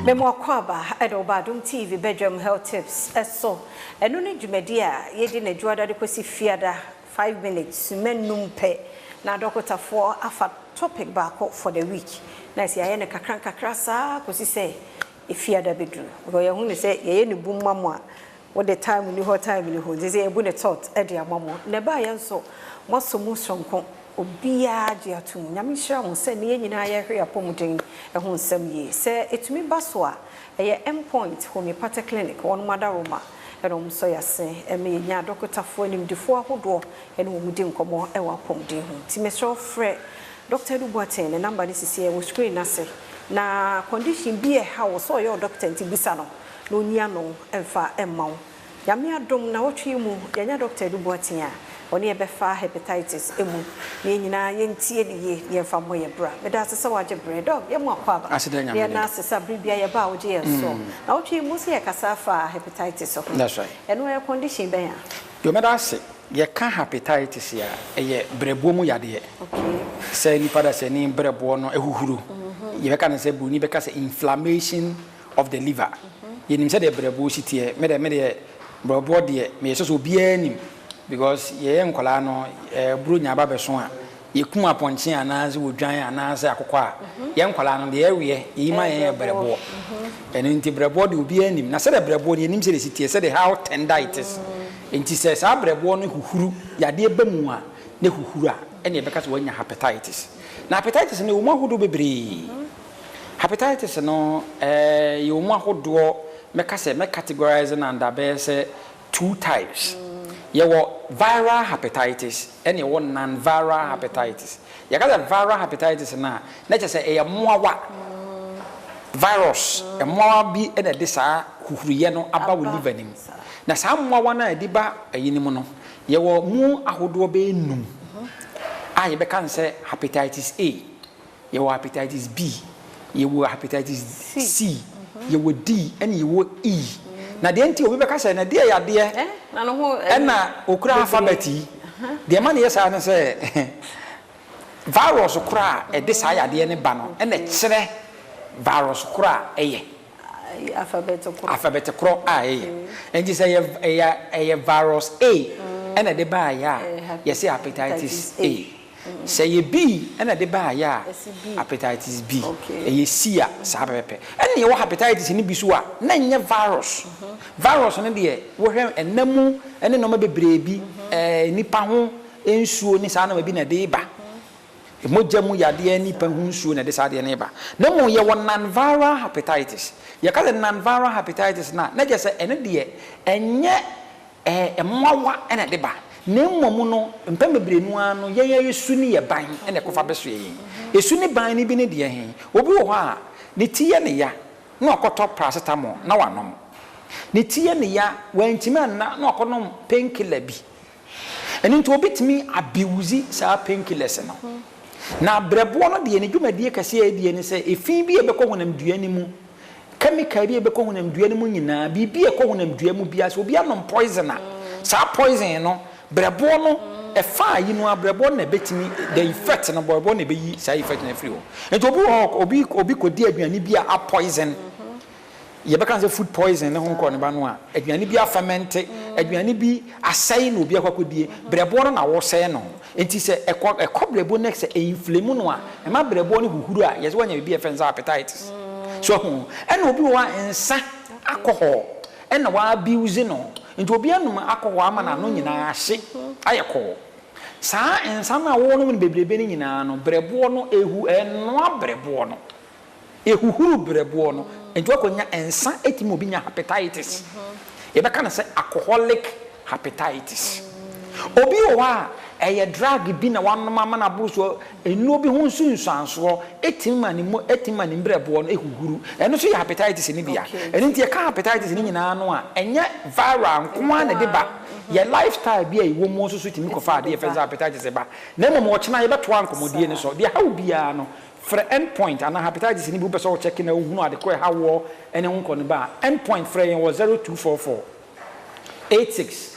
Mema wo akwaaba de wo ba Adom TV Badwam Health Tips so. Ɛno ne dwumadi a yɛdi no Adwoada de kɔsi Fiada, 5 minutes, simma nnum pɛ, na adɔkotafoɔ afa topic baako for the week, na ɛsɛ yɛayɛ no kakra nkakra saa kɔsi sɛ Fiada bɛduru. Because yɛahu no sɛ yɛyɛ no bum ma mo a, wode time nni hɔ, time nni hɔ, nti sɛ yɛbu no tot de ama mo. Na ɛbaeɛ nso, moasɔ mu sononko. Obiara gye atom. Nyame nhyira mo sɛ ne yɛn nyinaa yɛhwɛ yɛn apɔmuden ho nsɛm yie. Sɛ ɛtumi ba so a, ɛyɛ Endpoint Homeopathic Clinic, wɔnom adaworoma na wɔn sɔ yɛn ase ma yɛnya adɔkotafoɔ animdefoɔ ahodoɔ ne wɔn di nkɔmmɔ wɔ apɔmuden ho. Nti mesrɛ wo frɛ Dɔkta Adu Boateng, ne number no sisi ɛwɔ screen no ase. Na condition bi a ɛha wo, sɛ ɔyɛ wo dɔkta nti bisa no na ɔnyi ano mfa mma wo. Nyame adom nawɔtwe yi mu yɛanya Dɔkta Adu Boateng a ɔne yɛn bɛfa Hepatitis mu na yɛn nyinaa yɛntie no yie na yɛmfa mmɔ yɛn bra. Meda ase sɛ woagye berɛ. Dɔk, yɛma wo akwaaba. Aseda Na Nyame yɛda dea. ase sɛ bere biara yɛba a wogye yɛn soɔ. Nawɔtwe yi mu nso yɛkasa fa Hepatitis ho. That's right. Ɛno ɛyɛ condition bɛn a? Yo, mɛda ase. Yɛka Hepatitis a, ɛyɛ berɛboɔ mu yadeɛ. Okay. Sɛ nipa dasani berɛboɔ no ahuhuro. Yɛbɛka no sɛ, buroni bɛka sɛ inflammation of the liver. Yɛnim sɛdeɛ brɛboɔ si teɛ. Me deɛ me deɛ brɛboɔ deɛ meyɛ sure sɛ obiara nim because yɛyɛ nkwadaa no buronya aba bɛso a yɛkum apɔnkye anaasɛ odwan anaasɛ akokɔ a yɛn nkwadaa no deɛ yɛweɛ yɛyi ma yɛn yɛ brɛboɔ. Ɛno nti brɛboɔ deɛ obiara nim. Na sɛdeɛ brɛboɔ no yɛnim sɛdeɛ ɛsi teɛ, sɛdeɛ how tender it is. Nti sɛ saa brɛboɔ no huhuru yadeɛ ba mu a na ɛhuhuru a ɛna yɛbɛka sɛ wanya hepatitis. Na hepatitis no ɛwɔ mu ahodoɔ bebree. Hepatitis no, yɛwɔ mu ahodoɔ, mɛka sɛ mɛ categorize no under bɛyɛ sɛ two types. Yɛwɔ viral hepatitis ɛna yɛwɔ non-viral hepatitis. Yɛka sɛ viral hepatitis no a, na kyerɛ sɛ ɛyɛ mmoawa, virus, mmoawa bi na ɛde saa huhuruyɛ no aba wo liver no mu. Na saa mmoawa no a ɛde ba ɛyi no mu no, yɛwɔ mu ahodoɔ bɛyɛ num a yɛbɛka no sɛ hepatitis A, Yɛwɔ hepatitis B, yɛwɔ hepatitis C, yɛwɔ D, ɛna yɛwɔ E. Na deɛ nti obi bɛka sɛ na deɛ yadeɛ ɛna okura alphabet yi. Deɛ ɛma no yɛ saa ne sɛ virus korɔ a ɛde saa yadeɛ no ba no ɛna ɛkyerɛ virus korɔ a ɛyɛ. Alphabet korɔ. Alphabet korɔ a ɛyɛ. Nti sɛ ɛyɛ ɛyɛ ɛyɛ virus A ɛna ɛde baeɛ a, yɛse hepatitis A. Sɛ ɛyɛ B na ɛde baeɛ a, hepatitis B. Ɛyɛ C a, saa pɛpɛpɛ. Ɛnna yɛwɔ hepatitis no bi nso a, na ɛnyɛ virus. Virus no deɛ, wohwɛ ɛna mu ne nneɛma bebree bi, nnipa ho nsuo ne saa nneɛma bi na ɛde ba. Mogya mu yadeɛ, nnipa ho nsuo na ɛde saa adeɛ no ba. Na mmom yɛwɔ non-viral hepatitis. Yɛka sɛ non-viral hepatitis no a, na kyerɛ sɛ ɛno deɛ, ɛnyɛ Ɛyɛ mmoawa na ɛde ba, na mmom no, mpɛn bebree no ara no, yɛn ara su ne yɛn ban na ɛkɔfa bɛsoɛ yɛn. Esu ne ban no bi ne deɛ he? Obi wɔ hɔ a, ne ti yɛ ne ya na wakɔtɔ paracetamol na wanom. Ne ti yɛ ne ya, wantumi anna na wakɔnom painkiller bi. Ɛno nti obi tumi abuse saa painkillers no. Na berɛboɔ no deɛ, ne dwumadie kɛseɛ a ɛdie ne sɛ, efi bi a ɛbɛkɔ honamdua no mu Kɛmikal bi a ɛbɛkɔ honamdua no mu nyinaa, biribi a ɛkɔ honamdua mu biara, sɛ obi anom poison a, saa poison no, berɛboɔ no, ɛfa ayi no ara, berɛboɔ no na ɛbɛtumi, the effect no, berɛboɔ no na ɛbɛyi saa effect no afiri hɔ. Nti obi wɔ hɔ, obi, obi kɔdi aduane bi a apoison, yɛbɛka no sɛ food poison ne ho nkɔ ne ba no a, aduane bi afɛmɛnte, aduane bi asɛe na obi akɔ akɔdie, berɛboɔ no na wɔsɛe no. Enti sɛ ɛkɔ ɛkɔ brɛboɔ no sɛ ɛinflame no a, ɛma brɛboɔ no huhuru a, yɛsɛ wanya biribi a yɛfrɛ no sɛ hepatitis. So ahu? Ɛna obi wɔ hɔ a nsa, alcohol, ɛna wa abuse no. Nti obi anom alcohol ama n'ano nyinaa ahye, ayɛ kɔɔ. Saa nsa no a wonom no bebrebe no nyinaa no, brɛboɔ no ɛhu, ɛnoa brɛboɔ no. Ehuhuru berɛboɔ no nti wakɔnya nsa ɛtumi ma obi nya hepatitis. Yɛbɛka no sɛ alcoholic hepatitis. Obi wɔ hɔ a ɛyɛ drug bi na wanom ama no aboro so, nnuro bi ho nsunsuansoɔ ɛtumi ma ne mu ɛtumi ma ne mbrɛboɔ no ɛhuhuru. Ɛno nso yɛ hepatitis no bi a. Ɛno nti yɛka hepatitis no nyinaa no a, ɛnyɛ viral nko ara na ɛde ba. Yɛ lifestyle bi a yɛwɔ mu nso so tumi kɔfa adeɛ yɛfrɛ no sɛ hepatitis ba. Na mmom ɔkyena yɛbɛtoa nkɔmmɔdie no so. Deɛ ɛha wo biara no, Frɛ End Point anaa hepatitis no bi wopɛ sɛ wo kyɛke na wohunu ade ko a ɛha woɔ ne ho nkɔ no ba a, End Point frɛ yɛn wɔ 0244 86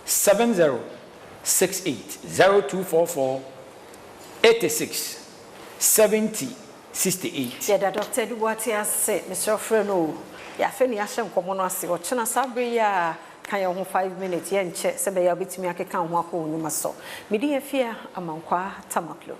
70 68, 0244 86 70 68. Yɛda Dɔkta Adu Boateng ase, mesrɛ wo frɛ no o. Yɛ afei na yɛahyɛ nkɔmmɔ no ase. Ɔkyena saa berɛ yi a, ka yɛn ho 5 minutes, yɛnkyɛ sɛ ɛbɛyɛ a wobɛtumi akeka wo ho akɔ wo nnwuma so. Me din Afia Amankwaa Tamaklo.